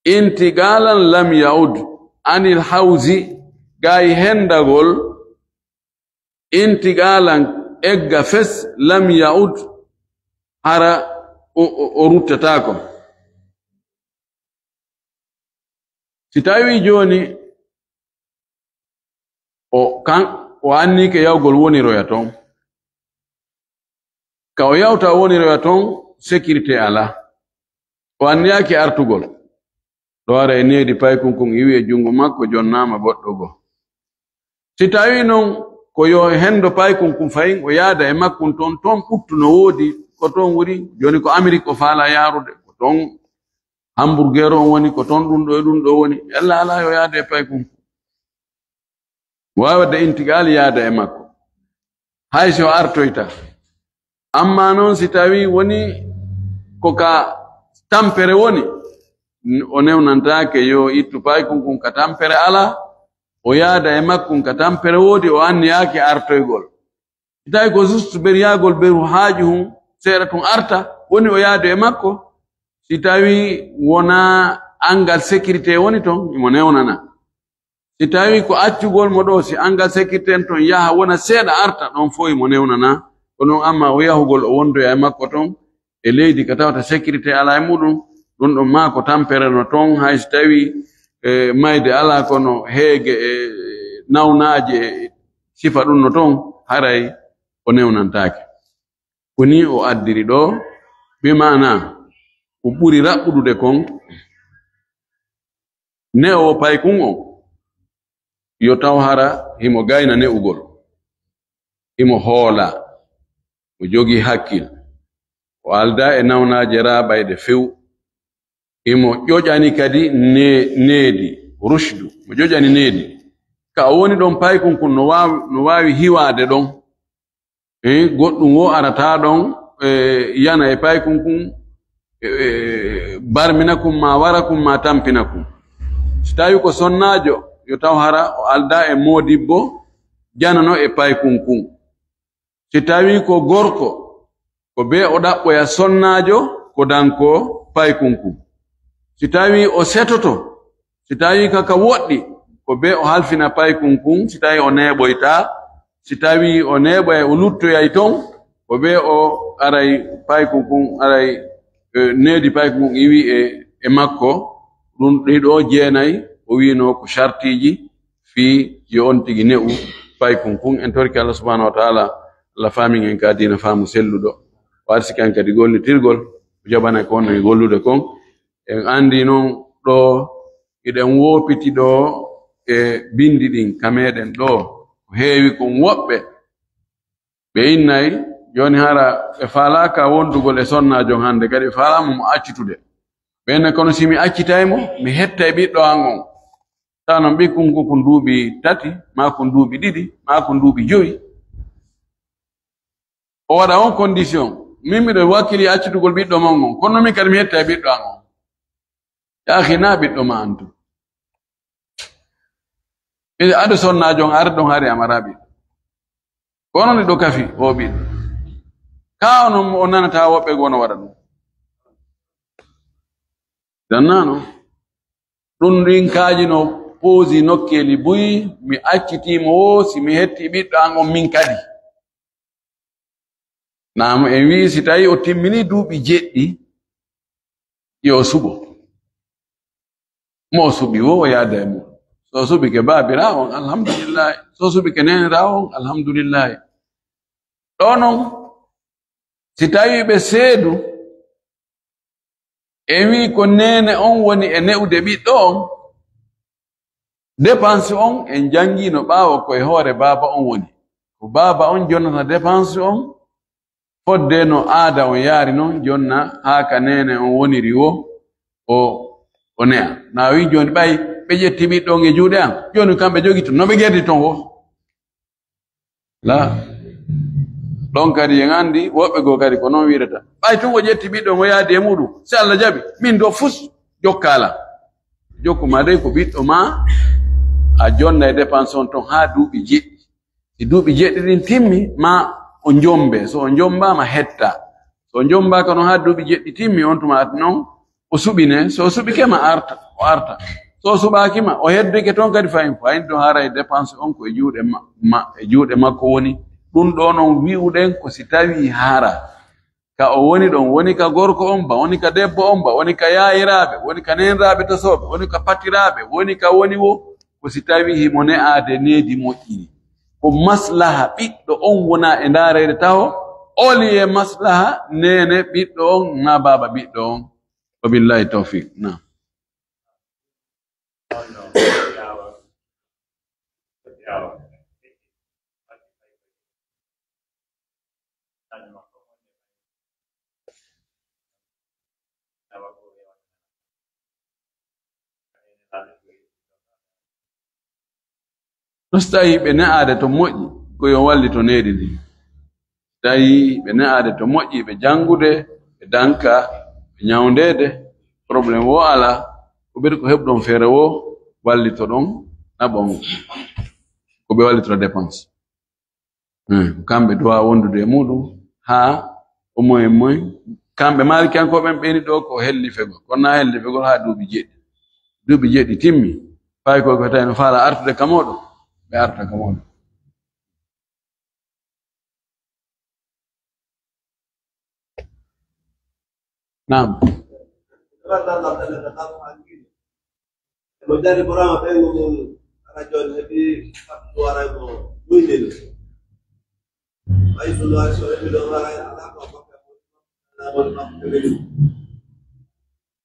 intiqalan lam yaud." Anil hawzi, gay hendagol, intiqalan, egga fes, lam yaud, hara o, o, o ruttataako. Si tawi jooni o kan, o anniike yahugol woniroya ton. Ka o yawta woniroya ton, sécurité alaa. O anniyaaki artugol. Ɗo ara e needi paykun kun iwi e junngo makko, jonnaama goɗɗo goo. Si tawi non ko yo hendo paykun kun fayin, o yaada e makkun ton, ton ɓuttu no woodi, ko ton woni, jooni ko Amérique o faala yaarude, ko ton hamburger on woni, ko ton ɗum ɗo e ɗum ɗo woni, ella alaa yo yaade e paykun kun. Waawi waɗde intiqaal yaada e makko. Hay si o artoyta. Amma non si tawi woni ko ka tampere woni, n-, o newnantaake yo ittu paykun kun ka tampere alaa, o yaada e makkun ka tampere woodi, o anniyaaki artoygol. Si tawi ko juste beriyagol beru haaju hun seeɗa tun arta, woni o yaadu e makko. Si tawi wona angal sécurité woni ton, imo newnana. Si tawi ko accugol mo ɗo, si angal sécurité en ton yaha wona seeɗa arta, ɗon fof imo newnana. Ko non amma o yahugol o wondoya e makko ton, e leydi ka tawata sécurité alaa e muɗum, ɗum ɗon maa ko tampere no ton, hay si tawi, e, mayde alaa kono heege e nawnaaje e sifa ɗum no ton, haray o newnantaake. Ko ni o addiri ɗo, bi maana ko ɓuri raɓɓuɗude kon, Ne'oowo paykun on, yo taw hara himo gayna ne'ugol, himo hoola, o jogii hakkil, o aldaa e nawnaaje raaɓayɗe few, himo ƴoƴani kadi ne-, needi, rushdu, mo ƴoƴani needi. Ka o woni ɗon paykun kun no waawi, no waawi hiwaade ɗon. Eh, goɗɗum wo arata ɗon, eh, yana e paykun kun, eh, eh, barmina kun, ma wara kun, ma tampina kun. Si tawi ko sonnaajo, yo taw hara o aldaa e moodibbo janano e paykun kun. Si tawi ko gorko, ko bee o ɗaɓɓoya sonnaajo, ko danko paykun kun. Si tawi o setoto, si tawi ka, ka woɗɗi, ko bee o halfina paykun kun, si tawi o neeɓoyta, si tawi o neeɓoya, o luttoyay ton, ko bee o aray paykun kun, aray, eh, needi paykun kun iwi e, e makko, ɗum ɗi ɗo jeenay, o wiino ko shartiiji fii yo on tigi ne'u paykun kun. En torki Allah subhanahu wa ta'ala, Allah faamin en ka diina faamu selluɗo. O arsiki en kadi gollitirgol, o jaɓana ko on e gollude kon. En anndi non ɗo, hiɗen woopiti ɗo e binndi ɗin ka meɗen ɗo, ko heewi kon woɓɓe ɓe innay, jooni hara ɓe faalaaka wondugol e sonnaajo on hannde, kadi ɓe faalaama mo accitude. Ɓe inna, kono si mi accitay mo, mi hettay ɓiɗɗo an on. Tawa non ɓikkun ko, ko duuɓi tati, maa ko duuɓi ɗiɗi, maa ko duuɓi jowi. O waɗa on condition. Min miɗo wakkili accitugol ɓiɗɗo mon on, kono min kadi mi hettay ɓiɗɗo an on. Yaa akhi, na ɓiɗɗo ma an tun. Ɓe ado sonnaajo on ari ɗon hari a maraa ɓiɗɗo. Kono ni ɗo kafi o ɓiɗɗo. Kaa onon mo on nanata woɓɓe goo no waɗa ɗum. Dannano. Ɗum ɗin kaaji no poosi nokkeeli buy, mi accitii mo wo, si mi hetti ɓiɗɗo an on min kadi. Naam, en wi'i si tawi o timmini duuɓi jeɗɗi, yo o suɓo. Mo o suɓi wo, o yaada e mum. So o suɓike baabiraawo on, alhamdulillahi. So o suɓike neeniraawo on, alhamdulillahi. Ɗo non, si tawi ɓe seedu, en wi'i ko neene on woni e ne'ude ɓiɗɗo on, dépense on en janngiino ɓaawo ko e hoore baaba on woni. Ko baaba on jonnata dépense on, fodde no aada on yaari non, jonna haa ka neene on woniri wo, o, o ne'a. Na o wi'i jooni ɓay ɓe ƴetti ɓiɗɗo on e juuɗe am, jooni kamɓe jogito, no ɓe gerdi ton wo. La. Ɗon kadi en anndi woɓɓe goo kadi ko non wi'irata. Ɓay tun o ƴetti ɓiɗɗo on o yaadi e muɗum, si Allah jaɓi, min ɗo fus jokkaala. Jokku ma dey ko ɓiɗɗo ma, a jonna e dépense on ton haa duuɓi jeɗɗi. Si duuɓi jeɗɗi ɗin timmi, ma o jombe. So o jombaama, hetta. So o jombaaka non haa duuɓi jeɗɗi timmi, on tuma non, o suɓine, so o suɓike ma arta, o arta. So o suɓaaki ma, o heddike ton kadi fayin, fayin ɗo haray dépense on ko e juuɗe ma, ma, e juuɗe makko woni. Ɗum ɗo non wi'uɗen ko si tawi hara ka o woni ɗon, woni ka gorko on ba, woni ka debbo on ba, woni ka yaayiraaɓe, woni ka neeniraaɓe tasooɓe, woni ka patiraaɓe, woni ka woni wo, ko si tawi himo ne'aade needi moƴƴiri. Ko maslaha ɓiɗɗo on wona e ndaareede taho, oli e maslaha neene ɓiɗɗo on, na baaba ɓiɗɗo on. Wabillahi tawfiq. Naam. No si tawi ɓe ne'aade to moƴƴi, ko yo wallito needi ndin. Si tawi ɓe ne'aade to moƴƴi, ɓe janngude, ɓe danka, ɓe ñawndeede, problème wo alaa, ko ɓe ko heɓɗon feere wo, wallitoɗon, naɓon ko ɓe wallitora dépense. Hmm, ko kamɓe duwa wondude e muɗum haa o moyen moyen. Kamɓe Maalikiyankooɓe ɓen ɓeyni ɗo ko hellifegol. Kono na hellifegol haa duuɓi jeɗɗi. Duuɓi jeɗɗi timmi. Fay ko ko tawi no faala artude ka mooɗon. Ɓe arta ka mooɗon. Naam. Mo jari Burama ɓen mo mum ara jooni heɓi fattu waray mo muynel. Ɓay so no so heɓi ɗo waray ala ko makka mo makka ɓe.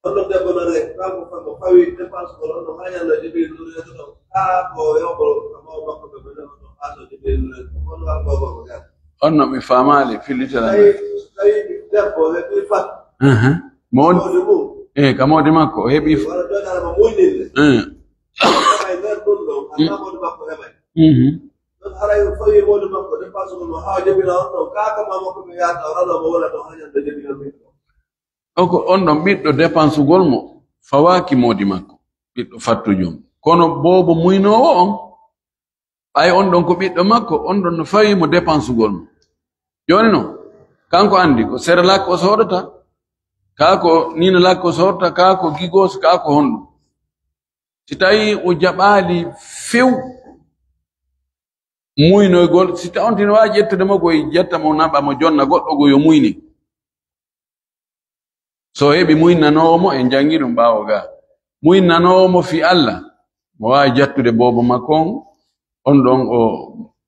Onon debbo noon, e kanko, kanko fawi dépense ko onon haañanno Jibril Nure to ɗon. Kaa ko yowɓe kamo makko ɓe ɓe ɗon ɗon haaso Jibril Nure. On haa ko ko gaa. On no mi faamaali fillitana. Tawi, tawi debbo heɓi fat. Aha. Mo on? Mawɗi mum. Eh, ka mawɗi makko, o heɓi f- Wala joɗaama muyninde. Eh. Ay nder ɗum ɗon, alaa mawɗi makko heɓay. Mhm. Ɗon haray o fawi mawɗi makko, dépense mum no haa jebina on ɗon. Kaa kama makko ɓe yaata, o rano mo wala ɗon haañanno Jibril Nure. O ko on ɗon ɓiɗɗo dépensugol mo fawaaki moodi makko, ɓiɗɗo fattujo on. Kono boobo muynoowo on, ɓay on ɗon ko ɓiɗɗo makko, on ɗon no fawi mo dépensugol mo. Jooni non, kanko anndi ko Cerelac o soodata, kaa ko Ninalac o soodata, kaa ko Gigos, kaa ko honɗum. Si tawii o jaɓaali few muynoygol, si ta-, on tino waawi ƴettude mo koy, ƴetta mo, naɓa mo, jonna goɗɗo go yo muyni. So heɓi muynanoowo mo, en janngi ɗum ɓaawo gaa. Muynanoowo mo fii Alla, mo waawi jattude boobo makko on, on ɗon o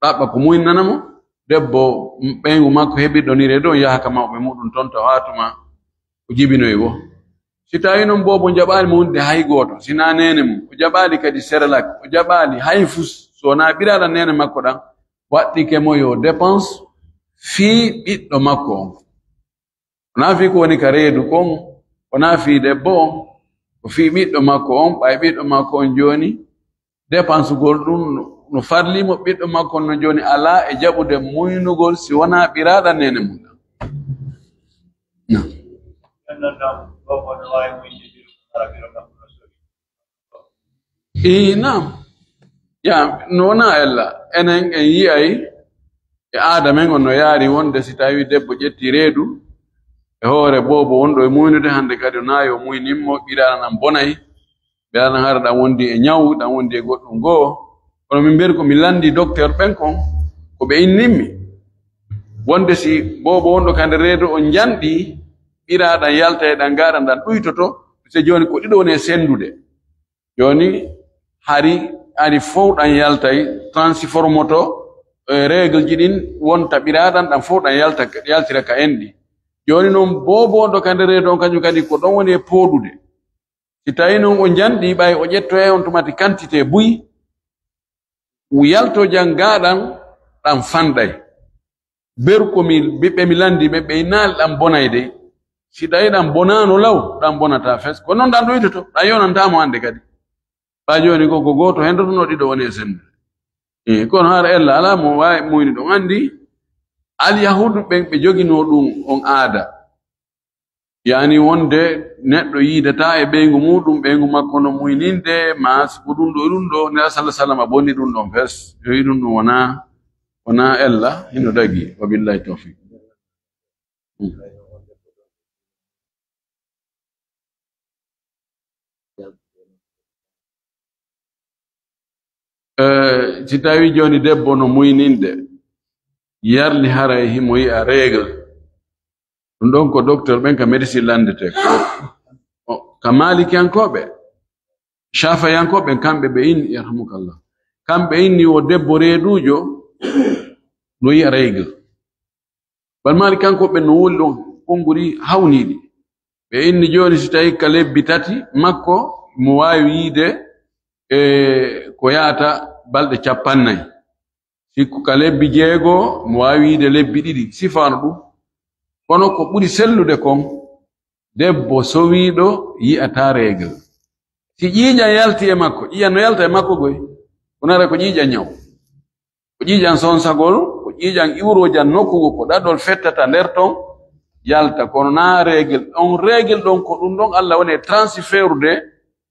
ɗaɓɓa ko muynana mo. Debbo, ɓeyngu makko heɓirɗo nire ɗon, yaha ka mawɓe muɗum ton, tawa tuma o jibinoyi wo. Si tawii non boobo jaɓaali mo wonde hay gooto, si naa neene mum, o jaɓaali kadi Cerelac, o jaɓaali hay fus, so wonaa ɓiraaɗo neene makko ɗan, waɗɗike mo yo dépense fii ɓiɗɗo makko on. Wonaa fii ko woni ka reedu kon, wonaa fii debbo on, ko fii ɓiɗɗo makko on, ɓay ɓiɗɗo makko on jooni, dépensugol ɗum no, no farli mo, ɓiɗɗo makko on no jooni alaa e jaɓude muynugol si wonaa ɓiraaɗo neene mum ɗan. Naam. Ii, naam. Ya, no wonaa ella. Enen en yi'ay e aada men on no yaari wonde si tawii debbo ƴetti reedu e hoore boobo wonɗo e muynude hannde kadi o naawi o muynin mo, ɓiraaɗo nan bonay, ɓiraaɗo nan hara ɗan wondi e ñaw, ɗan wondi e goɗɗum goo. Kono min mbiyata ko mi lanndii docteur ɓen kon, ko ɓe innimmi. Wonde si boobo wonɗo ka nder reedu on njanɗi, ɓiraaɗo ɗan yalta e ɗan gaaɗan ɗan ɗuytoto, se jooni ko ɗiɗo woni e senndude. Jooni hari, hari fow ɗan yaltay, transformoto, e, règle ji ɗin wonta ɓiraaɗan ɗan fow ɗan yalta, yaltira ka enɗi. Jooni non boobo on ɗo ka nder reedu on kañum kadi ko ɗon woni e pooɗude. Si tawii non o njanɗi ɓay o ƴettoyay on tumati quantité buy, yalto jan gaaɗan ɗan fanɗay. Beru ko mi, ɓiɓɓe mi lanndii ɓe, ɓe innaali ɗan bonay dey. Si tawii ɗan bonaano law, ɗan bonataa fes. Ko non ɗan ɗuytoto, ɗan yonantaa mo hannde kadi. Ɓaa jooni ko, ko gooto henndotonoo ɗiɗo woni e senndude. E, kono hara ella alaa mo waawi muyni ɗum. Anndi, Alyahuudu ɓen ɓe joginoo ɗum on aada. Yaani wonde neɗɗo yiidataa e ɓeyngu muuɗum, ɓeyngu makko no muyninde, maa ko ɗum ɗo, ɗum ɗo, Nelaaɗo sallallaahu alayhi wa sallam bonni ɗum ɗon fes. Yo ɗum ɗum wonaa, wonaa ella, hino dagi. Wa billaahi tawfiiq. Hmm. Eh, si tawii jooni debbo no muyninde, yarli haray himo yi'a règle. Ɗum ɗon ko docteur ɓen ka médecine lanndetee. Ko, o, ka Maalikiyankooɓe, Caafiyankooɓe, kamɓe ɓe inni, yarhamukallah, kamɓe inni o debbo reeduujo no yi'a règle. Bal Maalik kanko ɓen no woni ɗon konnguri hawniiɗi. Ɓe inni jooni si tawii ka lebbi tati makko mo waawi yiide, e, ko yaata balɗe cappannayi. Si ko ka lebbi jeego mo waawi yiide lebbi ɗiɗi, sifaano ɗum. Kono ko ɓuri sellude kon, debbo sowiiɗo yi'ataa règle. Si ƴiiƴan yalti e makko, ƴiiƴan no yalta e makko goy, kono ara ko ƴiiƴan ñaw. Ko ƴiiƴan sonsagol, ko ƴiiƴan iwroojan nokku, ko ɗaɗol fettata nder ton, yalta. Kono naa règle. On règle ɗon, ko ɗum ɗon Alla woni e transferude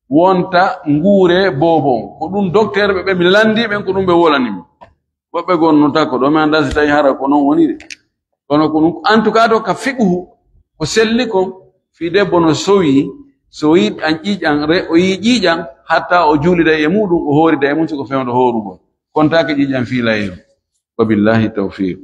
wonta nguure boobo on. Ko ɗum docteur ɓe, ɓe mi lanndii ɓen, ko ɗum ɓe wolani mi. Woɓɓe gonnoo ta ko ɗo mi anndaa si tawii hara ko non woni de. Kono ko ɗum, en tout cas, ɗo ka fiqhu, ko selli kon, fii debbo no sowi, so yiɗan ƴiiƴan, re-, o yii ƴiiƴan, hatta o juulida e muɗum, o hoorida e mum, si ko fewndo hoorugol. Kontaake ƴiiƴan fii layru. Wa billaahi tawfiiq.